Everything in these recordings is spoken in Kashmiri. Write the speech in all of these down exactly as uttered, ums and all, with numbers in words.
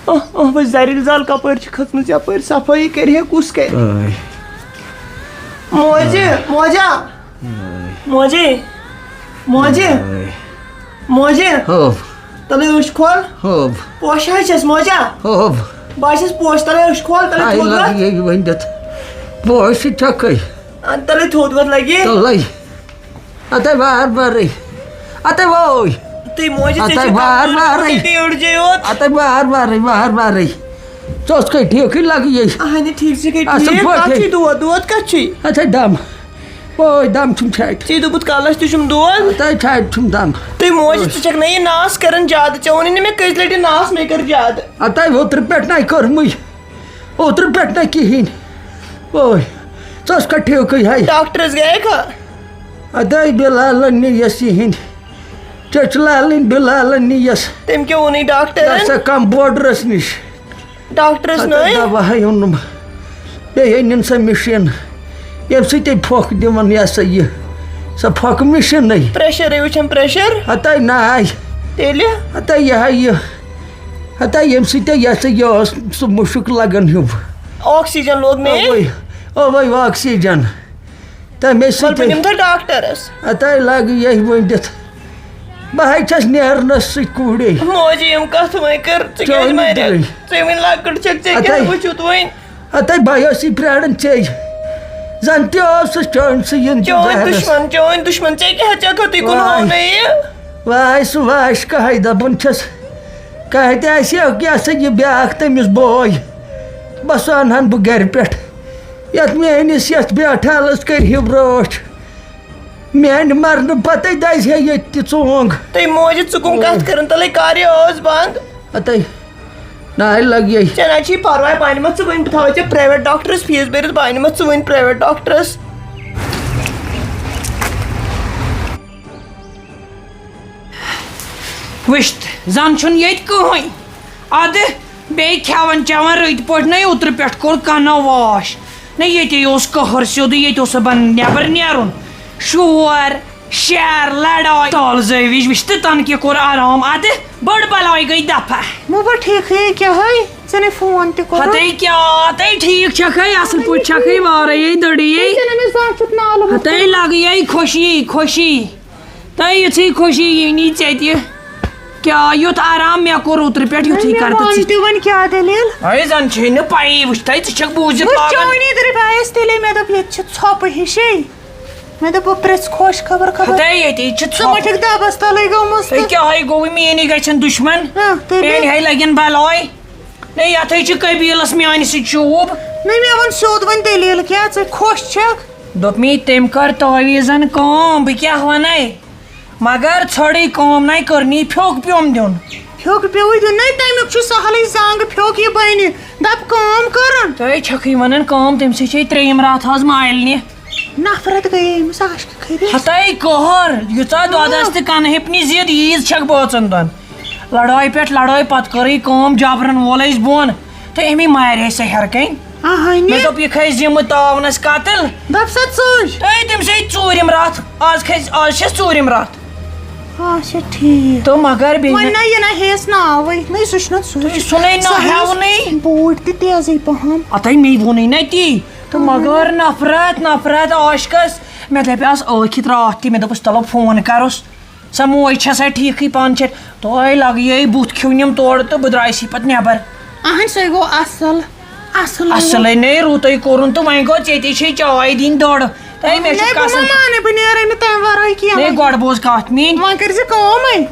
آہ، آہ، وۄنۍ زرِل زال کپٲرۍ چھِ کھٔژمٕژ یپٲرۍ؟ صفٲیی کرِ ہے کُس کرِ؟ آے۔ موجہِ، آے۔ موجا۔ آے۔ موجے۔ موجے۔ آے۔ موجے۔ ہو۔ تلے أچھ کھول۔ ہو۔ پوشہِ ہا چھَس موجا۔ ہو۔ بہٕ ہا چھَس پوشہِ تلے أچھ کھول، تلے آے تھوٚد لگ وَتھ۔ یہِ ؤنِتھ۔ پوشہِ چھکھے۔ آ، تلے تھوٚد وَتھ لگی۔ تلے۔ اتے وار وارٕے۔ اتے ووے۔ تُہۍ موجہِ، ژےٚ اتے چھِ وار کَمزوٗری، وارٕے۔ ژےٚ چھِ أڑجے یوت۔ اتے وار وارٕے، وار وارٕے۔ ژٕ اوسکھے ٹھیٖکٕے لگہٕ یے۔ اہنہِ، ٹھیٖک چھِ، گٔے اَصٕل ٹھیٖک۔ پٲٹھۍ۔ کَتھ چھُے دود؟ دود کَتھ چھُے؟ اتے دم۔ ووے دم چھُم چھاتہِ۔ ژےٚ دوٚپُتھ کَلَس تہِ چھُم دود۔ اتے چھاتہِ چھُم دم۔ تُہۍ موجہِ، ژٕ چھَکھ نہ یہِ ناس کران زیادٕ؟ ژےٚ ووٚنُے نہٕ مےٚ کٔژِ لَٹہِ ناس مے کٔر زیادٕ۔ اتے اوترٕ پٮ۪ٹھ نَے کٔرمٕے۔ اوترٕ پٮ۪ٹھ نہ کِہیٖنۍ۔ اوے، ژٕ ٲسکھا ٹھیٖکٕے ہے؟ ڈاکٹرس گٔیے کھا؟ ادے بلالن نِیَس یِہِنٛدۍ۔ چچ لالٕنۍ بلالن نِیَس۔ تٔمۍ کیٛاہ ووٚنُے ڈاکٹرن؟ یہِ ہسا کمپاوڈرس نِش۔ ڈاکٹرس اَدٕ نٲے؟ دوا ہے اوٚنُم۔ بیٚیہِ أنِن سۄ مِشیٖن، ییٚمہِ سۭتۍ تٔمۍ پھۄکھ دِوان، یہِ ہسا یہِ، سۄ پھۄکھ مِشیٖنٕے۔ پریشرٕے وٕچھان، پریشر؟ ہتے ناے۔ تیٚلہِ؟ ہتے یہِ ہا یہِ۔ ہتا ییٚمہِ سۭتۍ تۄہہِ یہِ ہسا یہِ اوس سُہ مُشُک لگان ہیوٗ۔ آکسیجن لوگ مےٚ۔ اوے، اوے آکسیجن۔ تَمے وَلہٕ بہٕ سۭتۍ نِمہٕ تۄہہِ ڈاکٹرس۔ ہتا لگہٕ یہِ ؤنِتھ۔ بہٕ ہاے چھَس نیرنس سۭتۍ کوٗرے۔ موجی یِم کتھ وۄنۍ کٔر، ژٕ کیٛازِ چٲنۍ مارے؟ دِلٕے۔ ژٕ وۄنۍ لۄکٕٹ چھَکھ، ژےٚ کیٛاہ ہتے۔ وٕچھُتھ وۄنۍ؟ ہتے بہٕ اوسُے پرٛاران ژے۔ زن تہِ اوسُس چٲنۍ سُہ یُن تہِ چٲنۍ زہرس۔ دُشمن، چٲنۍ دُشمن، ژےٚ کیٛاہ، ژےٚ کھوٚتُے کُنوُہ وای۔ نہٕ یہِ؟ واے سُہ واش کہے دپان چھس۔ کہے تہِ آسہِ ہا، یہِ ہسا یہِ بیاکھ تٔمِس بوے۔ بس سُہ انہن بہٕ گرِ پٮ۪ٹھ۔ یتھ میٲنِس یتھ بیٹھالس کٔرۍ ہِو رٲچھ۔ میانہِ مرنہٕ پتے دزِ ہے ییٚتہِ تہِ ژونگ۔ تُہۍ موجہِ ژٕ کُم کتھ کران؟ تلے کر یہِ ٲس بند۔ اتے ناے لگہِ۔ ژےٚ نہ چھی پرواے، بہٕ انہٕ مہ ژٕ وٕنۍ، بہٕ تھاوے ژےٚ پرایویٹ ڈاکٹرس فیس بٔرِتھ، بہٕ انہٕ مہ ژٕ وٕنۍ پرایویٹ ڈاکٹرس۔ وٕچھتہٕ زن چھُنہٕ ییٚتہِ کٕہٕنۍ۔ ادٕ بیٚیہِ کھٮ۪وان چٮ۪وان رٔتۍ پٲٹھۍ نَے اوترٕ پٮ۪ٹھ کوٚر کانٛہہ واش۔ نہ ییٚتے اوس قہر سیوٚدُے، ییٚتہِ اوس نہٕ بنان نٮ۪بر نیرُن۔ شور، شر، لڑٲے۔ تالہٕ زٲوِج وٕچھتہٕ تنہٕ کہِ کوٚر آرام۔ ادٕ بٔڑ بلاے گٔے دفع۔ مو بہٕ ٹھیٖکھٕے کیٛاہ ہے؟ ژےٚ نے فون تہِ کوٚرُتھ۔ ہتے کیٛاہ، ہتے ٹھیٖک چھکھے، اصل پٲٹھۍ چھکھے، وارے دٔڑی۔ ژےٚ نے مےٚ زانٛہہ چھُتھ نالہٕ وۄتھان۔ ہتے لگے خوشی، خوشی۔ تۄہہِ یِژھٕے خوشی یی نی ژےٚ تہِ۔ کیٛاہ یُتھ آرام مےٚ کوٚر اوترٕ پٮ۪ٹھ، یُتھُے وۄنۍ کر تہٕ وَن ژٕ۔ تہِ وۄنۍ کیٛاہ دٔلیٖل؟ ہے، زَن چھے نہٕ پَیی، وٕچھ تَے، ژٕ چھَکھ بوٗزِتھ وٕچھ، لاگان۔ چٲنی دٔرۍ بایَس تیٚلے مےٚ دوٚپ، ییٚتہِ چھِ ژھۄپہٕ ہِشے۔ مےٚ دوٚپ، بہٕ پرٛژھ خوش خبر خبر۔ ہَتَے ییٚتی چھِ ژٕ ما ژھۄپہٕ۔ چھَکھ دَبَس تَلَے گٔمٕژ ہے، تہٕ؟ کیٛاہ ہے گوٚوُے، میٛٲنی گژھن دُشمَن۔ ہاں، تیٚلہِ؟ میٛٲنۍ ہے لَگن بَلاے۔ نہ، یَتھ ہے چھِ قبیٖلَس میٛانہِ سۭتۍ چوٗب۔ نہ، مےٚ وَن سیوٚد وۄنۍ دٔلیٖل کیٛاہ، ژٕ خوش چھَکھ؟ دوٚپ مے، تٔمۍ کٔر تعویٖذَن کٲم، بہٕ کیٛاہ وَنَے؟ مگر ژھٔڑٕے کٲم نَے کٔرنی، پھیوٚک پیوٚم دیُن۔ پھیوٚک پیوٚوُے دیُن؟ نَے، تَمیُک چھُ سہلٕے زنٛگ، پھیوٚک یہِ بَنہِ، دَپ کٲم کٔرٕن۔ تۄہے چھَکھٕے وَنان کٲم، تٔمۍ سٕے چھے ترٛیٚیِم راتھ آز مالنہِ۔ نفرت گٔیے أمِس عاشقہِ کھٔرِس۔ ہَتَے قہر، ییٖژاہ دۄدَس تہٕ کَنہٕ ہیٚپنہِ زِد، ییٖژ چھَکھ بٲژَن دۄن۔ لڑٲے پٮ۪ٹھ لڑٲے، پتہٕ کٔرٕے کٲم، جابرن وول أسۍ بۄن تہٕ أمی مارِ اَسہِ سحر کَنۍ۔ اہنہِ۔ مےٚ دوٚپ، یہِ کھسہِ ذمہٕ تاونس قتل۔ دپ سا ژٕج۔ تہٕ تٔمۍ سٕے ژوٗرِم راتھ، آز کھسہِ، آز چھَس ژوٗرِم راتھ۔ اچھا، ٹھیٖک۔ تہٕ مگر بیٚیہِ وۄنۍ نہ، یہِ نہ ہیٚیَس ناوٕے۔ نہ، سُہ چھُنہ سُہ۔ تہٕ سُہ نَے نہ سُہ ہیٚیَس ہٮ۪ونٕے۔ بوٗٹۍ تہِ تیزٕے پہم۔ اَتَے مے ووٚنُے نہ تی۔ تہٕ مگر نفرت، نفرت عاشقس۔ مےٚ دَپیٛاس ٲکھِتھ راتھ تہِ، مےٚ دوٚپُس، چلو فون کرُس۔ سۄ موج چھےٚ سا ٹھیٖکٕے پانہٕ چھےٚ۔ تۄہہِ لگیے بُتھ کھیوٚنِم تورٕ تہٕ بہٕ درٛایسٕے پتہٕ نٮ۪بر۔ اہن، سُے گوٚو اصل۔ اصل گوٚو۔ اصلے نے رُتُے کوٚرُن تہٕ وۄنۍ گوٚو ژےٚ تہِ چھے چاے دِنۍ دۄڑ۔ تہٕ مےٚ چھُ نے، بہٕ ما قسم۔ مانہٕ، بہٕ نیرے نہٕ تمہِ ورٲے کینٛہہ۔ نے، گۄڈٕ بوز کتھ میٲنۍ۔ وۄنۍ کٔرۍ زِ کٲمٕے۔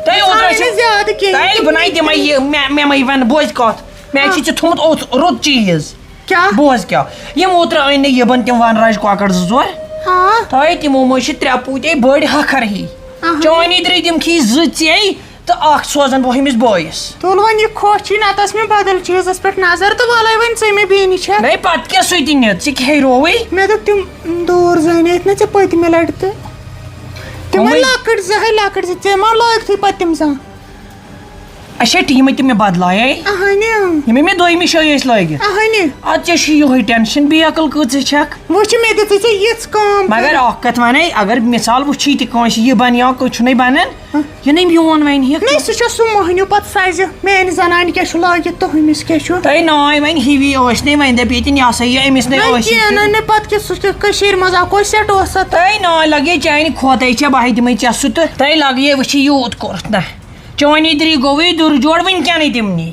تۄہہِ اوترٕ ژھانڈ ٲسِو، نہٕ زیادٕ کینٛہہ۔ تۄہہِ بہٕ نَے دِمے یہِ، مےٚ، مےٚ مَے وَن، بوز کتھ۔ مےٚ چھِ ہاں۔ ژےٚ تھوٚمُت اوٚت رُت چیٖز۔ کیٛاہ؟ بوز کیٛاہ، یِم اوترٕ أنۍ نہٕ یِمن تِم ونراج کۄکر زٕ ژور؟ ہاں۔ تۄہہِ تِمو منٛز چھِ ترٛےٚ پوٗتۍ بٔڑۍ ہکھر ہی۔ اہن۔ چٲنی درٕے تِم کھی زٕ ژیٚے تہٕ اکھ سوزن بہٕ ہُمِس بٲیِس۔ تُل وۄنۍ یہِ خۄش چھُے، نتہٕ ٲس مےٚ بدل چیٖزس پٮ۪ٹھ نظر تہٕ وَلَے وۄنۍ ژےٚ مےٚ بیٚنہِ چھےٚ۔ نَے پتہٕ کیٛاہ سُہ تہِ نِتھ، ژٕ کھیٚیہِ رووٕے۔ مےٚ دوٚپ تِم دوٗر زٲنۍ ٲسۍ نہ ژےٚ پٔتمہِ لٹہِ تہٕ تِمَے۔ کٕمٕے؟ لۄکٕٹۍ زٕ ہے لۄکٕٹۍ زٕ، ژےٚ ما لٲگتھٕے پتہٕ تِم زانٛہہ؟ اچھا، ٹی-، یِمے تہِ مےٚ بدلایے۔ اہنہِ۔ یِمے مےٚ دوٚیمہِ جایہِ ٲسۍ لٲگِتھ۔ اہنہِ۔ اَدٕ ژےٚ چھُے یِہوٚے ٹٮ۪نشن، بے عقل کۭژاہ چھَکھ۔ وٕچھ، مےٚ دِژٕے ژےٚ یِژھ کٲم مگر کرٕنۍ۔ اکھ کتھ ونے، اگر مثال وٕچھی تہِ کٲنٛسہِ یہِ بنیو، کٲنٛسہِ چھُنَے بنان، ہہ۔ یہِ نَے میون وۄنۍ ہیٚکھ۔ نَے، سُہ چھُ سُہ مۄہنیو پتہٕ سَزِ، میٛانہِ زنانہِ کیٛاہ چھُ لٲگِتھ تہٕ ہُمِس کیٛاہ چھُ۔ تۄہہِ ناے وۄنۍ ہِوی ٲسۍ نَے، وۄنۍ دَپہِ ییٚتہِ، یہِ ہسا یہِ أمِس نَے نَے ٲسۍ کینٛہہ، نَے، نَے پتہٕ کیٛاہ سُہ کٔشیٖرِ منٛز آو کۄس سٮ۪ٹ اوس سا تۄہہِ؟ تۄہہِ ناے لگے چانہِ کھۄتَے چھےٚ، بہٕ ہَے دِمَے ژےٚ سُہ تہٕ تۄہہِ لگیے وٕچھِ یوٗت کوٚرُتھ نہ۔ چٲنی دِری گوٚوٕے دُر جوڑ وٕنکیٚنٕے تِمنٕے۔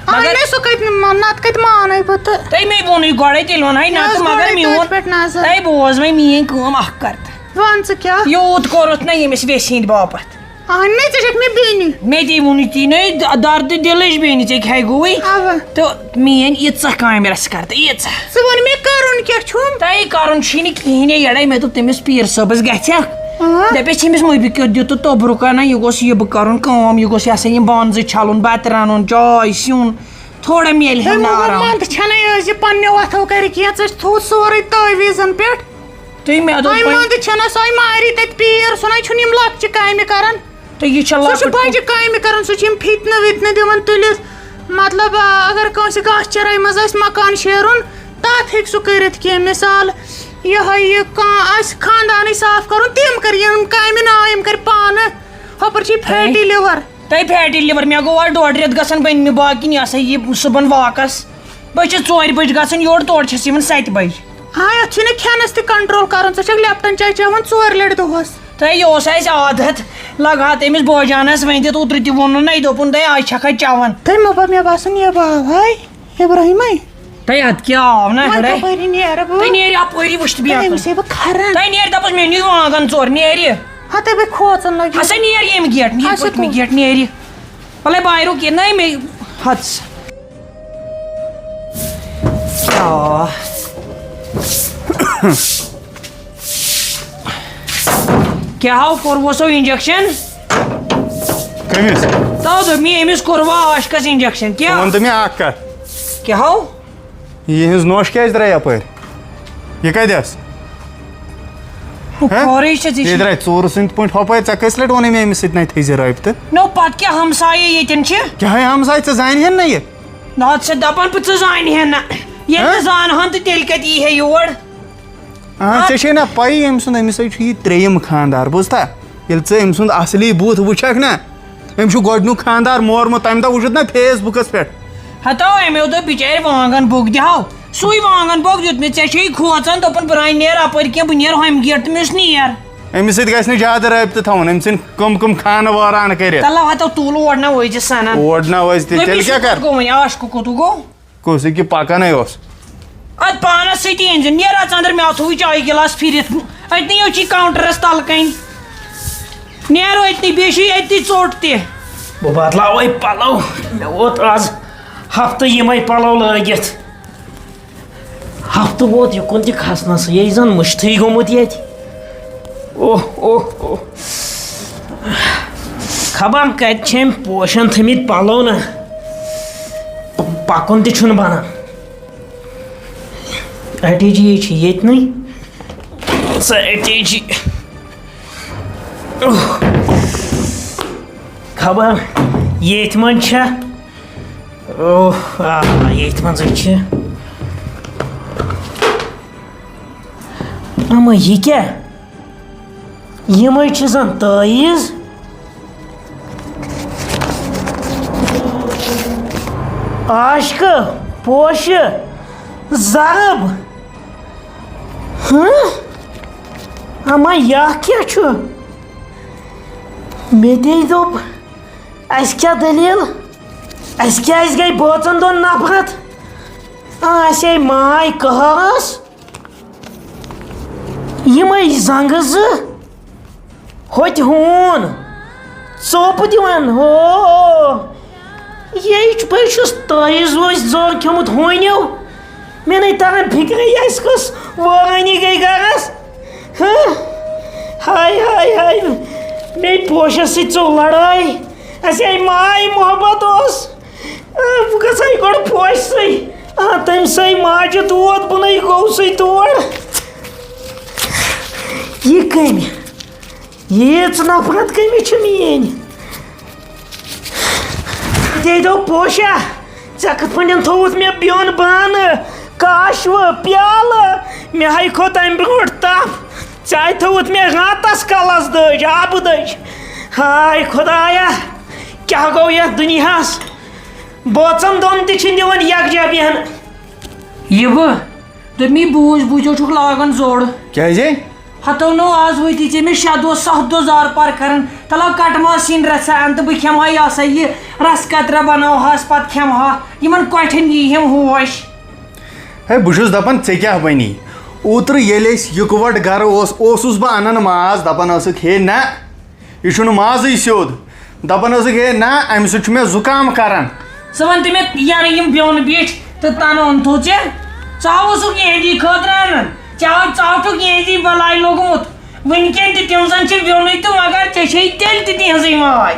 آ، مگر مےٚ سُہ کَتہِ ما-، نَتہٕ کَتہِ مانَے بہٕ تہٕ۔ تَے مے ووٚنُے گۄڈَے، تیٚلہِ وَنہَے مےٚ نَتہٕ، ٲس مگر گۄڈَے میون، تٔتھۍ پٮ۪ٹھ نظر۔ تَے بوز وۄنۍ میٛٲنۍ کٲم اَکھ کَر تہٕ۔ وَن ژٕ کیٛاہ؟ یوٗت کوٚرُتھ نہ ییٚمِس ویسہِ ہِنٛدِ باپَتھ۔ اَہَن، مےٚ ژےٚ چھَکھ مےٚ بیٚنہِ۔ مےٚ تی ووٚنُے تی نَے، د-، دَردِ دِلٕچ بیٚنہِ ژےٚ کیٛاہ گوٚوٕے؟ اَوا۔ تہٕ میٛٲنۍ ییٖژاہ کامہِ رَژھ کَر تہٕ ییٖژاہ۔ ژٕ وَن مےٚ کَرُن کیٛاہ چھُم؟ تۄہہِ کَرُن چھُے نہٕ کِہیٖنۍ، یے یَڑے مےٚ دوٚپ تٔمِس پیٖر صٲبَس گژھِ۔ اۭں۔ دَپٮ۪س أمِس مٔبِکیو دیُت تہٕ توٚبرُکا نہ، یہِ گوٚژھ یہِ بہٕ کَرُن کٲم، یہِ گوٚژھ یہِ ہسا یِم بانہٕ زٕ چھَلُن، بَتہٕ رَنُن، چاے سیُن، تھوڑا میلہِ ہے ہم نہٕ مگر آرام۔ منٛدٕ چھَنَے ٲسۍ یہِ پنٛنیو اَتھو کَرِ کینٛہہ، ژےٚ چھِ تھوٚومُت سورُے تٲویٖزَن پٮ۪ٹھ۔ تُہۍ مےٚ دوٚپ وۄنۍ وۄنۍ۔ منٛدٕ چھَنہ سۄے ماری تَتہِ پیٖر، سُہ نَے چھُنہٕ یِم لۄکچہِ کامہِ کَران۔ تہٕ یہِ چھےٚ سُہ چھُ لۄکٕٹ۔ بَجہِ کامہِ کَران، سُہ چھُ یِم فِتنہٕ وِتنہٕ دِوان تُلِتھ۔ مطلب، آ، اگر کٲنٛسہِ گاسہٕ چرٲے منٛز آسہِ مکان شیرُن، تَتھ ہیٚکہِ سُہ کٔرِتھ کینٛہہ۔ مثال، یِہوٚے یہِ کانٛہہ آسہِ خاندانٕے صاف کَرُن، تِم کَرِ یِم کامہِ نا، یِم کَرِ پانہٕ۔ ہُپٲرۍ چھِ یہِ فیٹی لِور۔ تۄہہِ فیٹی لِور، مےٚ گوٚو آز ڈۄڈ رٮ۪تھ گژھان بٔنمہِ باقٕے، یہِ ہسا یہِ صُبحن واکَس۔ بہٕ چھَس ژورِ بَجہِ گژھان یورٕ، تورٕ چھَس یِوان سَتہِ بَجہِ۔ ہاں، یَتھ چھُنہٕ کھٮ۪نَس تہِ control کَرُن۔ ژٕ چھَکھ لیپٹن چاے چٮ۪وان ژورِ لَٹہِ دۄہَس۔ تہٕ یہِ اوس اَسہِ عادت، لَگہٕ ہا تٔمِس بوجانَس وۄنۍ دِتھ، اوترٕ تہِ ووٚنُن نَے، دوٚپُن، "دَے، آز چھَکھ اَتہِ چٮ۪وان۔" تٔمۍ مےٚ با-، مےٚ باسان، یہِ باو ہاے اِبراہیٖمَے۔ تۄہہِ اَدٕ کیٛاہ آو نہ وۄنۍ ہیٚرَے؟ کَپٲری نیرٕ بہٕ؟ تُہۍ نیرِو اَپٲری، وٕچھتہٕ بیٚیہِ بیٚیہِ اَتَن۔ أمِس ہے بہٕ کھَران۔ تۄہہِ نیرِ، دَپَس، "مےٚ نِیِو وانٛگَن ژور، نیرِ۔" ہَتَے بہٕ کھوژان لٔگِس۔ ہسا نیر ییٚمہِ گیٹ، نیر اچھا، پٔتمہِ تُل۔ گیٹ، نیرِ۔ وَلَے بایرُک یہِ نَے مےٚ ہَتس۔ کیٛاہ؟ کیٛاہ ہاو کوٚروٕ سو injection؟ کٔمِس؟ تو دوٚپ مےٚ أمِس کوٚروٕ عاشقَس injection۔ کیٛاہ؟ وَن تہٕ مےٚ اَکھ کَتھ۔ کیٛاہ ہاو؟ یِہٕنٛز نوٚش کیٛازِ درٛاے یَپٲرۍ؟ یہِ کَتہِ ٲس؟ ہہ؟ خورٕے چھِ ژےٚ یہِ چھِ درٛاے ژوٗرٕ سٕنٛدۍ پٲٹھۍ ہۄپٲرۍ۔ ژےٚ کٔژِ لَٹہِ ووٚنُے مےٚ أمِس سۭتۍ نَے تھٲیزِ رٲبطہٕ؟ نو، پَتہٕ کیٛاہ، ہمسایہِ ییٚتٮ۪ن چھِ؟ کیٛاہ ہے ہمسایہِ؟ ژٕ زانہِ ہَن نہ یہِ؟ نہ، ژٕ دَپان بہٕ ژٕ زانہِ ہَن نہ۔ ییٚلہِ ہہ؟ نہٕ زانہٕ ہَن تہٕ تیٚلہِ کَتہِ یی ہے یور؟ آ، آ۔ ژےٚ چھے نہ پَیی أمۍ سُنٛد، أمِس ہے چھُ یہِ ترٛیٚیِم خانٛدار، بوٗزتھا؟ ییٚلہِ ژٕ أمۍ سُنٛد اصلی بُتھ وٕچھکھ نہ، أمۍ چھُ گۄڈٕنیُک خانٛدار مورمُت، تَمہِ دۄہ وٕچھُتھ نہ Facebookس پٮ۪ٹھ۔ ہتو، أمۍ دوٚپ بِچارِ وانٛگن بوٚگ دِہاو، سُے وانٛگن بوٚگ دیُت مےٚ، ژےٚ چھے کھوژان، دوٚپُن، "بہٕ رانہِ نیر اپٲرۍ کینٛہہ، بہٕ نیرٕ ہۄمہِ گیٹ تہٕ مےٚ اوس نیر۔" أمِس سۭتۍ گژھِ نہٕ زیادٕ رٲبطہٕ تھاوُن، أمۍ ژھٕنۍ کٕم کٕم خانہٕ وٲران کٔرِتھ۔ تَلہ ہتو، تُل اور نہ وٲتۍ زِ سنان۔ اور نہ وٲتۍ تہِ، دوٚپمَے تیٚلہِ کیٛاہ سُہ کَرٕ؟ گوٚو وۄنۍ عاشقہٕ کوٚت گوٚو؟ کُس یہِ کہِ پکان ہے اوس۔ اتھ پانس سۭتۍ أنۍ زِ، نیر اتھ اندر، مےٚ تھوو چاے گلاس پھِرِتھ۔ اتنی یوت چھی کاونٹرس تل کنۍ۔ نیر اتنی، بیٚیہِ چھُے اتنی ژوٚٹ تہِ۔ بہٕ بدلاوے پلو، مےٚ ووت از ہفتہٕ یِمے پلو لٲگِتھ۔ ہفتہٕ ووت یُکُن تہِ کھسنس، یہِ زن مُشتھٕے گوٚمُت ییٚتہِ۔ اوہ، اوہ، اوہ۔ خبر کتہِ چھِ أمۍ پوشن تھٲمٕتۍ پلو نہ؟ پکُن تہِ چھُنہٕ بنان۔ اٹی جی چھِ ییٚتنٕے۔ سۄ اٹی جی۔ اوہ۔ خبر ییٚتھۍ منٛز چھا؟ اوہ، آ، ییٚتھۍ منٛزٕے چھِ۔ اما یہِ کیٛاہ؟ یِمَے چھِ زَن تٲیٖز۔ عاشقہٕ، پوشہٕ، زَرٕب۔ ہہ؟ اما یہِ کیٛاہ چھُ؟ مےٚ تے دوٚپ، اَسہِ کیٛاہ دٔلیٖل؟ اَسہِ کیٛازِ گٔے بٲژَن دۄن نفرت؟ آ، اَسہِ ہے ماے قہرس۔ یِمے زنگہٕ زٕ، ہوٚتہِ ہوٗن، ژوٚپ دِوان، ہو۔ یے چھُ، بہٕ چھُس تٲیٖز وٲسۍ زور کھیوٚمُت ہوٗنیو۔ مےٚ نَے تران فِکرے، اَسہِ کۄس وٲرٲنی گٔے گرس۔ ہہ؟ ہاے، ہاے، ہاے۔ مے پوشس سۭتۍ ژوٚو لڑٲے۔ اَسہِ ہے ماے محبت اوس۔ آ، بہٕ گژھٕ ہا گۄڈٕ پوشہِ سٕے۔ آ، تٔمۍ سٕے ماجہِ دود، بہٕ نَے گوٚو سُے تور۔ یہِ کٔمۍ؟ ییٖژ نفرت کٔمِس چھِ میٛٲنۍ؟ تٔمۍ دوٚپ، "پوشا، ژےٚ کِتھ پٲٹھۍ تھوٚوُتھ مےٚ بیوٚن بانہٕ، کاشوٕ، پیالہٕ؟ مےٚ ہاے کھوٚت اَمہِ برونٛٹھ تپھ، ژےٚ ہاے تھوٚوُتھ مےٚ راتس کلس دٔج، آبہٕ دٔج۔ ہاے خۄدایا، کیٛاہ گوٚو یتھ دُنیاہس؟ بٲژن دۄن تہِ چھِنہٕ دِوان یکجا بیٚہنہٕ۔" یہِ بہٕ؟ دوٚپمی، بوٗز، بوٗزِو، چھُکھ لاگان زوٚڑ۔ کیٛازِ؟ ہتو نو آز وٲتی ژےٚ مےٚ شےٚ دۄہ، ستھ دۄہ زارٕ پار کران۔ تلو کٹہٕ ماز سِنۍ رژھا ان تہٕ بہٕ کھٮ۪مہٕ ہا یہِ ہسا یہِ رس قطرہ بناوہس، پتہٕ کھٮ۪مہٕ ہا۔ یِمن کۄٹھٮ۪ن یی ہم ہوش۔ ہے، بہٕ چھُس دپان، ژےٚ کیٛاہ بنی؟ اوترٕ ییٚلہِ أسۍ یِکوٹہٕ گرٕ اوس، اوسُس بہٕ انان ماز، دپان ٲسٕکھ، ہے نہ، یہِ چھُنہٕ مازٕے سیوٚد۔ دَپان ٲسٕکھ، "ہے نہ، اَمہِ سۭتۍ چھُ مےٚ زُکام کران۔" ژٕ وَن تہٕ مےٚ، یَنہٕ یِم بیوٚن بیٖٹھۍ تہٕ تَنہٕ اوٚنتھو ژےٚ؟ ژٕ ہا اوسُکھ یِہِنٛدی خٲطرٕ اَنان۔ ژےٚ ہا، ژٕ ہا چھُکھ یِہِنٛدی بَلاے لوٚگمُت۔ وٕنکٮ۪ن تہِ تِم زَن چھِ بیوٚنُے تہٕ مگر ژےٚ چھے تیٚلہِ تہِ تِہِنٛزٕے واے۔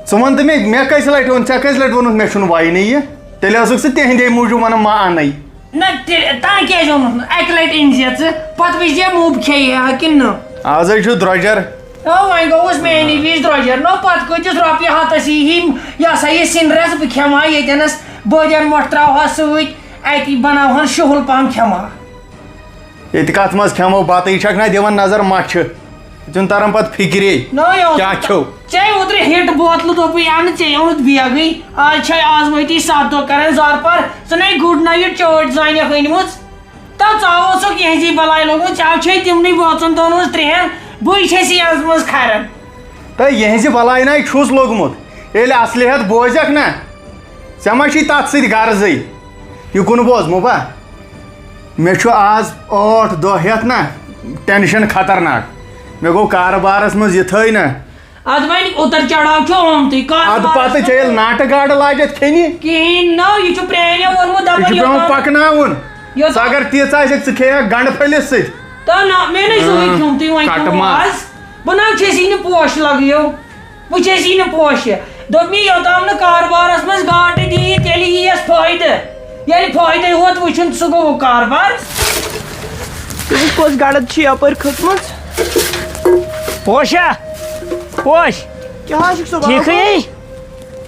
ژٕ وَن تہٕ مےٚ، مےٚ کٔژِ لَٹہِ ووٚن، ژےٚ کٔژِ لَٹہِ ووٚنُتھ مےٚ چھُنہٕ وَیہِ نہٕ یہِ؟ تیٚلہِ ٲسٕکھ ژٕ تِہِنٛدے موٗجوٗب وَنان، "ما اَنَے۔" نہ، تیٚلہِ تَنہٕ کیٛازِ اوٚنُتھ نہٕ؟ اَکہِ لَٹہِ أنۍ زِ ژٕ، پَتہٕ وٕچھ زِ موٗب کھیٚیہِ ہا کِنہٕ نہٕ۔ آز ہے چھُ درٛۄجر۔ آ، وۄنۍ گوٚوُس میٛانی وِزِ درٛۄجر۔ نو، پَتہٕ کۭتِس رۄپیہِ ہَتَس یی ہِم، یہِ ہسا یہِ سِنۍ رَس، بہٕ کھٮ۪مہٕ ہا ییٚتٮ۪نَس بٲدیان مۄٹھ ترٛاوٕ ہا سۭتۍ، اَتی بَناوٕ ہَن شُہُل پَہَم کھٮ۪مہٕ ہا۔ ییٚتہِ کَتھ منٛز کھٮ۪مو بَتہٕ؟ یہِ چھَکھ نہ دِوان نظر مَچھِ؟ ژےٚ چھُنہٕ تَران پَتہٕ فِکرے۔ نہ، یہِ اوس کیٛاہ کھیوٚو؟ ژےٚ اوترٕ ہِٹ بوتلہٕ دوٚپُے اَنہٕ، ژےٚ اوٚنُتھ بیگٕے۔ آز چھے آز وٲتی ستھ دۄہ کران زارٕ پار۔ ژٕ نے گُڈ نایٹ چٲٹۍ زانیکھ أنمٕژ۔ تو ژٕ اوسُکھ یِہنٛزی بلاے لوٚگمُت، ژےٚ چھے تِمنٕے بٲژن دۄن ہٕنٛز ترٛےٚ ہن، بٕے چھَس یَنٛز منٛز کھران۔ تہٕ یِہنٛزِ بلاے نَے چھُس لوٚگمُت۔ ییٚلہِ اصلِیت بوزکھ نا، ژےٚ ما چھی تَتھ سۭتۍ غرضٕے؟ یہِ کُن بوز مُبا، مےٚ چھُ آز ٲٹھ دۄہ ہٮ۪تھ نا ٹینشن خطرناک۔ مےٚ گوٚو کارٕبارس منٛز یِتھٲے نا۔ ادٕ وۄنۍ اُتر چڑاو چھُ آمتُے، کارٕبارس اَدٕ پتہٕ منٛز ژےٚ ییٚلہِ ناٹہٕ گاڈٕ لاجتھ کھیٚنہِ۔ کِہیٖنۍ نہٕ، یہِ چھُ پرٛانیو ووٚنمُت، یہِ دَپان چھُ پٮ۪وان یوٚتام پکناوُن۔ یوٚتام ژٕ اگر تیٖژ آسٮ۪کھ، ژٕ کھیٚیکھ گنڈٕ پھٔلِس سۭتۍ۔ تو نہ، مےٚ نَے چھُ وٕنہِ اۭں، کھیوٚمتُے، وۄنۍ کٹہٕ کھیوٚمُت ماز۔ آز۔ بہٕ نہ چھَس یی نہٕ پوش لگیو۔ بہٕ چھَس یی نہٕ پوشہِ۔ دوٚپمی، یوٚتام نہٕ کاربارس منٛز گاٹہٕ دِیہِ، تیٚلہِ یِیَس فٲیدٕ۔ ییٚلہِ فٲیدَے ہوت وٕچھُن، سُہ گوٚو کاربار۔ تٔمِس کۄس گڑد چھِ یپٲرۍ کھٔژمٕژ؟ پوشا، پوش، کیٛاہ حظ چھُکھ ژٕ ٹھیٖکھٕے؟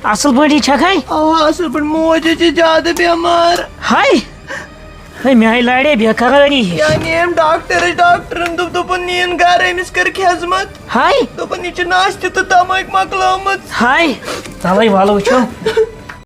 اصل پٲٹھی چھکھے؟ اوا، اصل پٲٹھۍ۔ موج حظ چھِ زیادٕ بٮ۪مار۔ ہاے، ہے، مےٚ ہاے لارے بے قرٲری ہِش۔ یا نِیم ڈاکٹرس، ڈاکٹرن دوٚپ، دوٚپُن نِیِن گرٕ، أمِس کٔر خدمت۔ ہاے۔ دوٚپُن، یہِ چھِ ناشتہٕ تہٕ تمٲکۍ مۄکلٲومٕژ۔ ہاے۔ تَلَے وَلہٕ وٕچھو۔